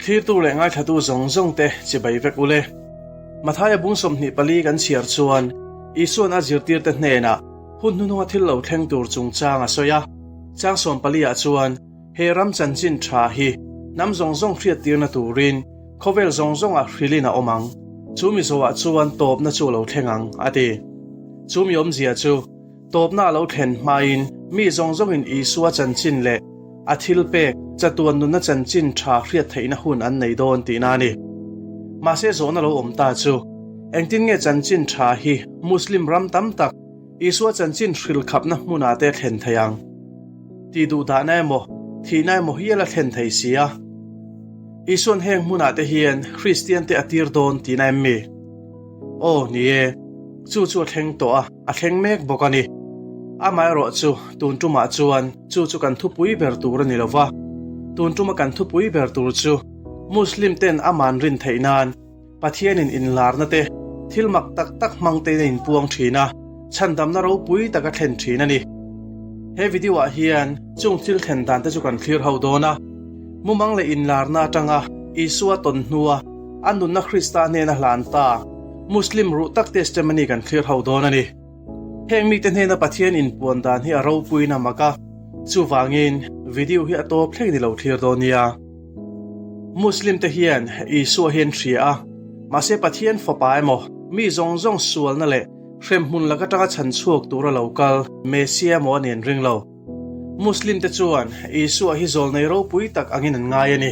Thlirtu leh ngaithlatu zawng zawng te chibai vek ule. Mathaia bung 24 kan chhiar chuan Isuan a zirtirte hnenah hun hnuhnunga thil lo thleng tur chungchang a sawi a. Chang 14 ah chuan he ram chanchin tha hi hnam zawng zawng hriattirna turin khawvel zawng zawngah hrilhin a awm ang. Chu mi zawhah chuan tawpna chu a lo thleng ang, a ti. Chu mi awmzia chu Tawpna a lo thlen hmain mi zawng zawngin Isua chanchin leh a thilpek, chatuan nunna chanchin tha hriat theihna hun an nei dawn tihna a ni. Mahse zawhna lo awm ta chu, engtin nge chanchin tha hi Muslim ram tam tak Isua chanchin hrilkhapna hmunah te thlen thei ang? Tih duhdahna emaw, thihna emaw hial a thlen thei si a. Isuan heng hmunah te hian Kristian te a tir dawn tihna em mi? Aw, ni e. Chu chu a thleng tawh a, a thleng mek bawk a ni. Amaherawh chu, tun tumah chuan chu chu kan thupui ber tur a ni lo va. Tun tuma kan thupui ber tur chu Muslim ten aman rin theih nan Pathianin inlarna te, thil mak tak tak hmang tein a inpuang thin a, chhandamna ropui tak a thlen thin a ni. He video ah hian chung thil thlen dan te chu kan thlir ho dawn a. Mumang leh inlarna atanga Isua tawn hnua A nunna Krista hnena hlan ta Muslim ruh tak testimony kan thlir ho dawn a ni. Heng mite hnena Pathian inpuan dan hi a ropuiin a mak a, chuvangin video hi a tawp thleng ni lo thlir dawn nia. Muslim te hian Isua hi an hria a, mahse Pathian fapa emaw, mi zawng zawng sualna leh hremhmun lak atanga chhan chhuak tura lo kal Messiah emaw a ni an ring lo. Muslim te chuan Isua hi zawlnei ropui tak angin an ngai a ni.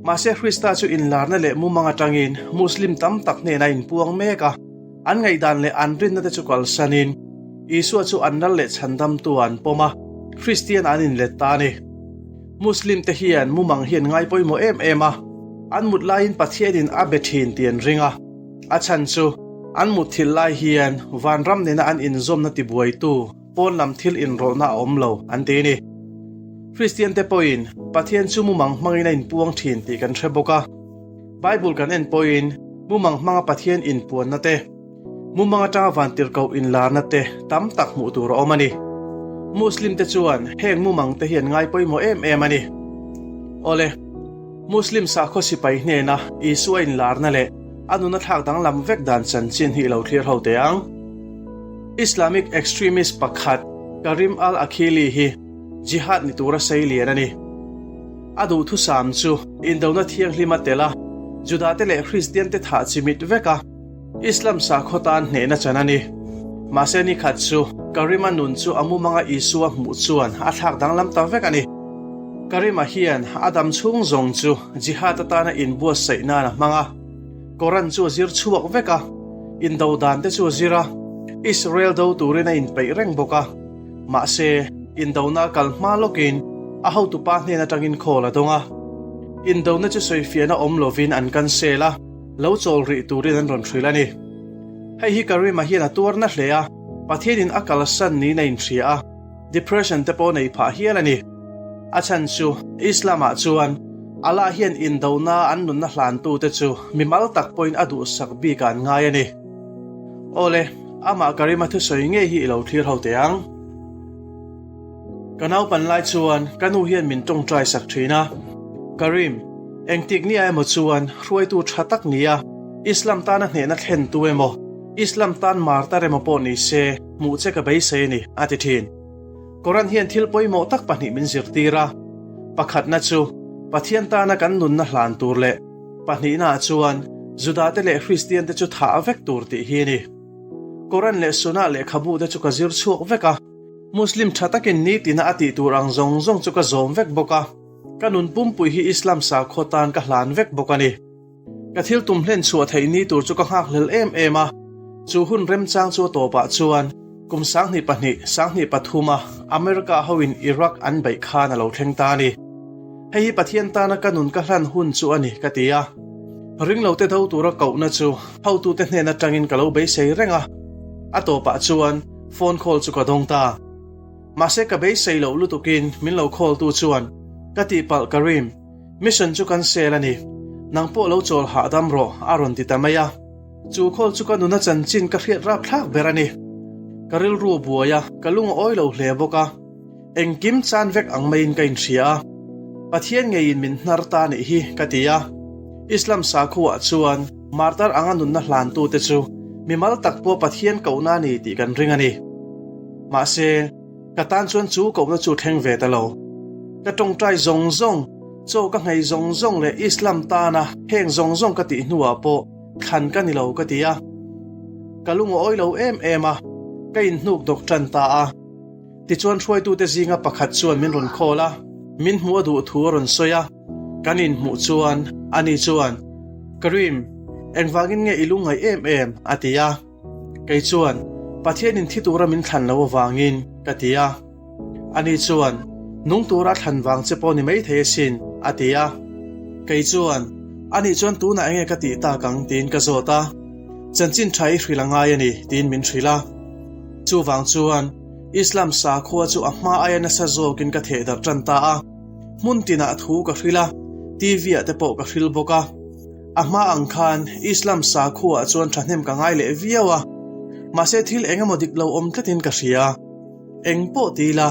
Mahse Krista chu inlarna leh mumang atangin Muslim tam tak hnenah a inpuang mek a, an ngaihdan leh an rinna te chu kalsanin Isua chu an ral leh chhandamtu ah an pawm a, Kristian ah an inlet ta a ni. Muslim te hian mumang hi an ngai pawimawh em em a, an mut laiin Pathianin a be thin tih an ring a, a chhan chu an mutthilh lai hian vanram nena an inzawmna tibuaitu, Pawn lam thil inrawlhna a awm lo, an ti a ni. Kristiante pawhin Pathian chu mumang hmangin a inpuang thin tih kan hre bawk a. Bible kan en pawhin mumang hmanga Pathian inpuanna te, mumang atanga vantirhkoh inlarna te tam tak hmuh tur a awm a ni. Muslim te chuan heng mumang te hi an ngai pawimawh em em a ni. Awle, Muslim sakhaw sipai hnena Isua inlarna leh a nuna thlak danglam vek dan chanchin hi i lo thlir ho teh ang. Islamic extremist pakhat Karim al-Akhili hi jihad ni tura sei lian a ni. A duhthusam chu indona thianghlim a tel a, Judate leh Kristiante thah chimit vek a, Islam sakhaw tan hnehna chan a ni. Mahse ni khat chu Karima nun chu a mumanga Isua hmuh chuan a thlak danglam ta vek a ni. Karima hian a dam chhung zawng chu jihad atana inbuatsaih nan a hmang a. Koran chu a zir chhuak vek a, indo dan te chu a zir a, Israel do turin a inpeih reng bawk a. Mahse, indona a kal hma lawkin a hotupa hnen atangin call a dawng a. Indona chu sawifiahna awm lovin an cancel a, lo chawl rih turin an rawn hrilh a ni. Hei hi Karima hian a tuar na hle a, Pathianin a kalsan niin a inhria a. Depression te pawh nei phah hial a ni. A chhan chu Islam ah chuan Allah hian indona an nunna hlantu te chu mimal tak pawhin a duhsak bik ah an ngai a ni. Awle, amah Karima thusawi ngei hi i lo thlir ho teh ang. Ka naupan lai chuan ka nu hian min tawngtai sak thin a, Karim, engtik nia emaw chuan hruaitu tha tak nia Islam tana hnehna thlentu emaw, Islam tan martar emaw pawh ni se, Hmuh che ka beisei a ni, a ti thin. Koran hian thil pawimawh tak pahnih min zirtir a. Pakhatna chu, Pathian tana kan nunna hlan tur leh pahnihnaah chuan Judate leh Kristiante chu thah vek tur tih hi a ni. Koran leh Sunnah lehkhabu te chu ka zir chhuak vek a. Muslim tha takin nitina a tih tur ang zawng zawng chu ka zawm vek bawk a. Ka nun pumpui hi Islam sakhaw tan ka hlan vek bawk a ni. Ka thil tum hlen chhuah theih ni tur chu ka nghak hlel em em a, chu hun remchang chu a tawpah chuan kum 2002, 2003 a America hoin Iraq an beih khan a lo thleng ta a ni. Hei hi Pathian tana ka nun ka hlan hun chu a ni ka ti a. Ringlote do tura kohna chu hotute hnen atangin ka lo beisei reng a, a tawpah chuan phone call chu ka dawng ta. Mahse ka beisei loh lutukin min lo call tu chuan ka tihpalh Karim, Mission chu kan sel a ni. Nang pawh lo chawl hahdam rawh, a rawn ti ta mai a. Chu khawl chu ka nuna chanchin ka hriat rapthlak ber a ni. Ka rilru a buai a, ka lung a awi lo hle bawk a. Engkim chan vek ang maiin ka inhria a. Pathian ngeiin min hnar ta nih hi ka ti a. Islam sakhuaah chuan martar anga nunna hlantute chu mimal tak pawh Pathian kohna a ni tih kan ring a ni. Mahse, ka tan chuan chu kohna chu thleng ve ta lo. Ka tawngtai zawng zawng, chaw ka nghei zawng zawng leh Islam tana heng zawng zawng ka tih hnuah pawh thlan ka ni lo ka ti a. Ka lung a awi lo em em a, ka inhnuk dawk tan ta a. Tichuan hruaitute zinga pakhat chuan min rawn call a, min hmuh a duh thu a rawn sawi a. Kan inhmuh chuan ani chuan, Karim, engvangin nge i lungngaih em em? a ti a. Kei chuan, Pathianin thi tura min thlan lo avangin, ka ti a. Ani chuan, Nung tura thlan vang che pawh ni maithei asin, a ti a. Kei chuan, Ani chuan tunah enge ka tih tak ang? tiin ka zawt a. Chanchin tha i hrilh a ngai a ni, tiin min hrilh a. Chuvang chuan, Islam sakhua chu a hma aia nasa zawkin ka theh darh tan ta a. Hmun tinah thu ka hrilh a, TV-ah te pawh ka hrilh bawk a. A hma ang khan Islam sakhuaah chuan thahnem ka ngai leh viau a, mahse thil eng emaw dik lo awm tlatin ka hria. Eng pawh ti ila,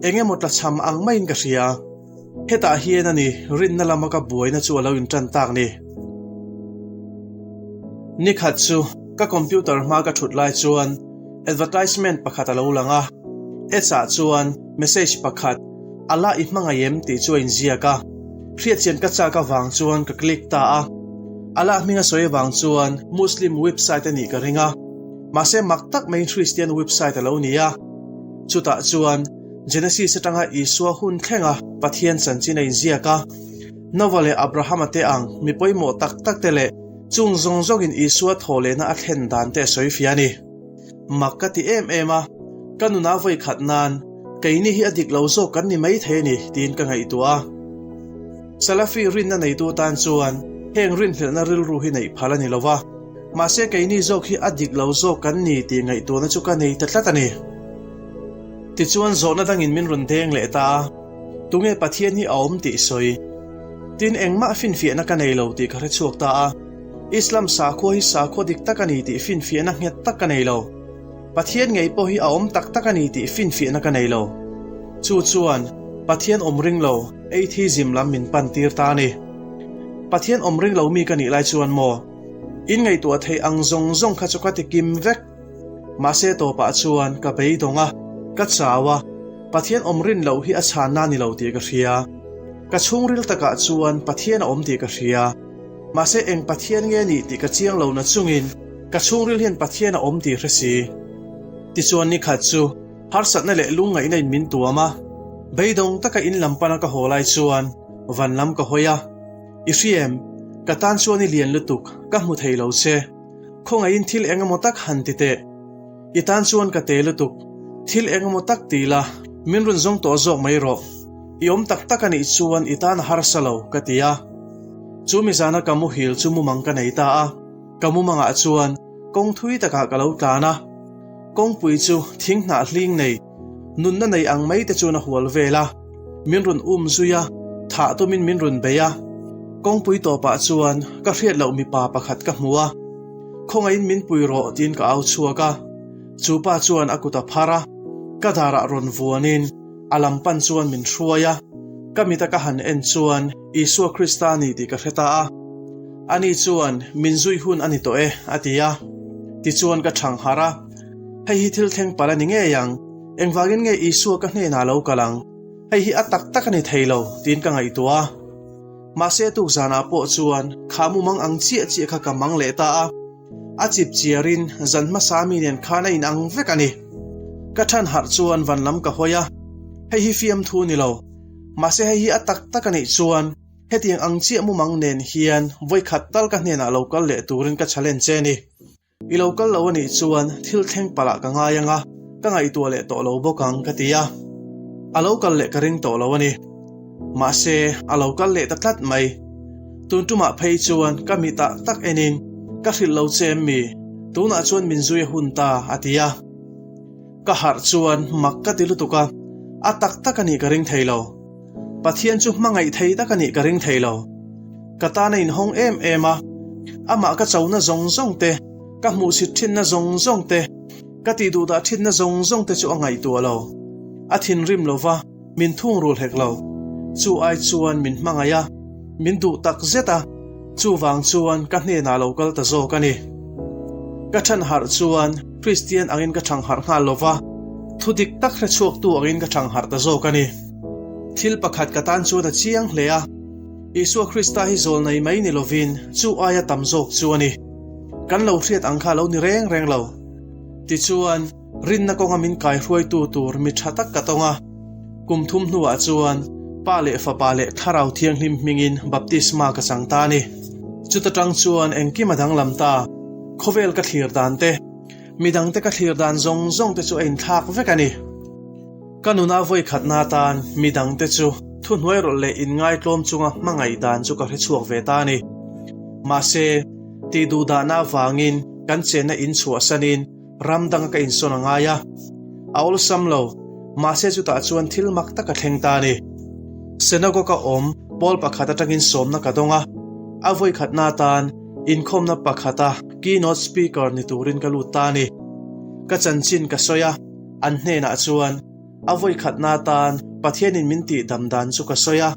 eng emaw tlachham ang maiin ka hria. Hetah hian a ni rinna lama ka buaina chu a lo intan tak ni. Nikhat chu ka computer hma ka thut lai chuan advertisement pakhat a lo lang a, ads ah chuan message pakhat Allah i hmangaih em tih chu a inziak a, hriatchian ka chak avang chuan ka click ta a. Allah hming a sawi avang chuan Muslim website a nih ka ring a, mahse mak tak maiin Christian website a lo ni a. Chutah chuan Genesis atanga Isua hun thlenga Pathian chanchin a inziak a, Noah leh Abrahama te ang mi pawimawh tak tak te leh chung zawng zawngin Isua thawhlehna a thlen dan te a sawi fiah a ni. Mak ka ti em em a, ka nuna vawi khat nan keini hi a dik lo zawk kan ni mai thei a ni tiin ka ngaihtuah a. Salafi rinna neitu tan chuan heng rinhlelhna rilru hi neih phal a ni lo va, mahse keini zawk hi a dik lo zawk kan ni tih ngaihtuahna chu ka nei ta tlat a ni. Tichuan zawhna dangin min rawn deng leh ta a, tunge Pathian hi a awm tih sawi. Tin engmah finfiahna ka nei lo tih ka hre chhuak ta a. Islam sakhua hi sakhua dik tak a ni tih finfiahna nghet tak ka nei lo. Pathian ngei pawh hi a awm tak tak a ni tih finfiahna ka nei lo. Chu chuan Pathian awm ring lo, atheism lam min pan tir ta a ni. Pathian awm ring lo mi ka nih lai chuan maw? In ngaihtuah theih ang zawng zawng kha chu ka ti kim vek. Mahse tawpah chuan ka beidawng a, ka chau a, Pathian awm rin loh hi a chhanna a ni lo tih ka hria. Ka chhungril takah chuan Pathian a awm tih ka hria. Mahse eng Pathian nge nih tih ka chiang lo na chungin ka chhungril hian Pathian a awm tih hre si. Tichuan nikhat chu harsatna leh lungngaihna in min tuam a, beidawng taka in lam pana ka haw lai chuan van lam ka hawi a, I hria em? Ka tan chuan i lian lutuk, ka hmu thei lo che. Khawngaihin thil eng emaw tak han ti teh. I tan chuan ka te lutuk. Thil eng emaw tak ti la, min rawn zawng tawh zawk mai rawh. I awm tak tak a nih chuan i tan a harsa lo, ka ti a. Chu mizana ka muhil chu mumang ka nei ta a. Ka mumangah chuan kawng thui takah ka lo tlan a. Kawngpui chu thing hnah hling nei, nunna nei ang mai te chuan a hual vel a. Min rawn um zui a, thah tumin min rawn bei a. Kawngpui tawpah chuan ka hriat loh mipa pakhat ka hmu a. Khawngaihin min pui rawh tiin ka au chhuak a. Chu pa chuan a kut a phar a, ka darah rawn vuanin a lam pan chuan min hruai a. Ka mita ka han en chuan Isua Krista a ni tih ka hre ta a. Ani chuan min zui hun a ni tawh e a ti a. Tichuan ka chhang harh a, Hei hi thil thleng palh a ni ngei ang. Engvangin nge Isua ka hnenah lo kal ang? Hei hi a tak tak a ni thei lo tiin ka ngaihtuah a. Mahse tukzanah pawh chuan kha mumang ang chiah chiah kha ka mang leh ta a, a chip chiarin zan hmasa mi nen khan a inang vek a ni. Ka than harh chuan van lam ka hawi a, hei hi fiamthu ni lo. Mahse hei hi a tak tak a nih chuan hetiang ang chiah mumang nen hian vawikhat tal ka hnenah lo kal leh turin ka challenge che a ni. I lo kal lo a nih chuan thil thleng palh ah ka ngai ang a, ka ngaihtuah leh tawh lo bawk ang ka ti a. A lo kal leh ka ring tawh lo a ni. Mahse, a lo kal leh ta tlat mai. Tun tumah phei chuan ka mitah tak enin, Ka hrilh lo che em mi? Tunah chuan min zui a hun ta, a ti a. Ka harh chuan mak ka ti lutuk a, a tak tak a nih ka ring thei lo. Pathian chu hmangaih thei tak a nih ka ring thei lo. Ka tan a inhawng em em a, amah ka chona zawng zawng te, ka hmuhsit thinna zawng zawng te, ka tihduhdah thinna zawng zawng te chu a ngaihtuah lo. A thinrim lo va, min thungrul hek lo. Chu ai chuan min hmangaih a, min duh tak zet a, chuvang chuan ka hnenah lo kal ta zawk a ni. Ka ṭhan harh chuan Kristian angin ka ṭhang harh nghal lo va, thu dik tak hre chhuaktu angin ka ṭhang harh ta zawk a ni. Thil pakhat ka tan chuan a chiang hle a, Isua Krista hi zawl nei mai ni lovin chu aia tam zawk chu a ni. Kan lo hriat ang kha a lo ni reng reng lo. Tichuan, rinna kawnga min kaihruaitu tur mi tha tak ka tawng a. Kum thum hnuah chuan Pa leh Fapa leh Thlarau Thianghlim hmingin baptisma ka chang ta a ni. Chuta tang chuan engkim a danglam ta. Khawvel ka thlir dan te, midangte ka thlir dan zawng zawng te chu a inthlak vek a ni. Ka nuna vawikhatna atan midangte chu thuhnuairawlh leh inngaitlawm chunga hmangaih dan chu ka hre chhuak ve ta a ni. Mahse, tih duhdahna avangin kan chenna in chhuahsanin ram danga ka insawn a ngai a. A awlsam lo, mahse chutah chuan thil mak tak a thleng ta a ni. Synagogue-a awm pawl pakhat atangin sawmna ka dawng a, a vawikhatna atan inkhawmna pakhata keynote speaker ni turin ka lut ta a ni. Ka chanchin ka sawi a. An hnenah chuan a vawikhatna atan Pathianin min tih dam dan chu ka sawi a,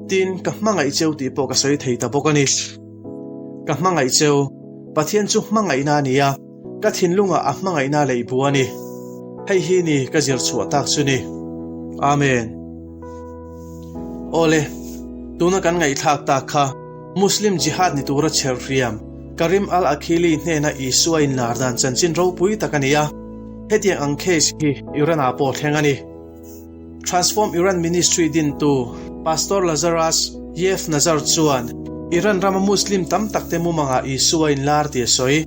tin, ka hmangaih cheu tih pawh ka sawi thei ta bawk a ni. Ka hmangaih cheu, Pathian chu hmangaihna a ni a, ka thinlungah a hmangaihna leih bu a ni. Hei hi ni ka zir chhuah tak chu ni. Amen. Awle, tuna kan ngaihthlak tak kha Muslim Jihad ni tura chher hriam Karim al-Akhili hnena Isua inlar dan chanchin ropui tak a ni a, hetiang ang case hi Iran-ah pawh thleng a ni. Transform Iran Ministry dintu Pastor Lazarus Yef Nazar chuan Iran rama Muslim tam takte mumangah Isua inlar tih a sawi.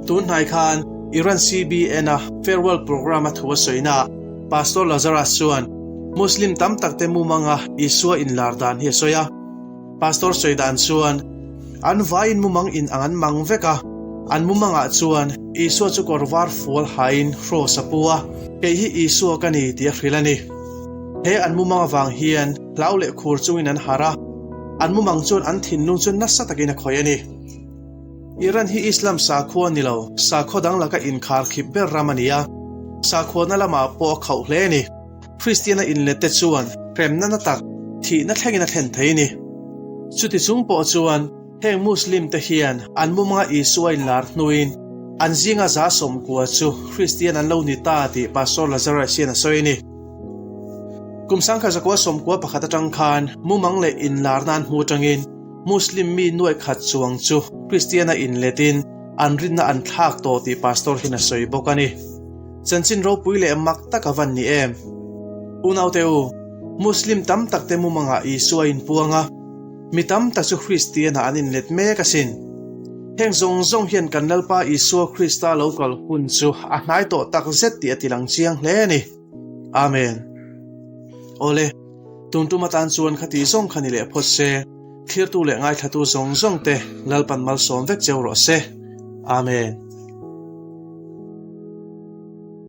Tun hnai khan Iran CBN-a farewell program-a thu a sawinaah Pastor Lazarus chuan Muslim tam takte mumanga Isua inlar dan hi a sawi a. Pastor sawi dan chuan an vaiin mumang in ang an mang vek a, an mumangah chuan Isua chu kawr var fual hain hraws a pu a, kei hi Isua ka ni tih a hrilh a ni. He an mumang avang hian hlau leh khur chungin an harh a, an mumang chuan an thinlung chu nasa takin a khawih a ni. Iran hi Islam sakhua ni lo, sakhaw dang laka inkhar khip ber ram a ni a, sakhuana lamah pawh a khauh hle a ni. Kristiana inlette chuan hremna na tak, thihna thlengin a thlen thei a ni. Chuti chung pawh chuan heng Muslim te hian an mumanga Isua inlar hnuin an zinga za sawmkua chu Kristian an lo ni ta tih Pastor Lazarus hian a sawi a ni. Kum sangkhat zakua sawmkua pakhat atang khan mumang leh inlarna an hmu atangin Muslim mi nuaih khat chuang chu Kristiana inletin an rinna an thlak tawh tih Pastor hian a sawi bawk a ni. Chanchin ropui leh mak tak a van ni em? Unaute u, Muslim tam takte mumangah Isua a inpuang a, mi tam tak chu Kristianah an inlet mek asin. Heng zawng zawng hian kan Lalpa Isua Krista lo kal hun chu a hnai tawh tak zet tih a tilang chiang hle a ni. Amen. Awle, tun tum atan chuan khati zawng kha ni leh phawt se, thlirtu leh ngaithlatu zawng zawng te Lalpan malsawm vek cheu rawh se. Amen.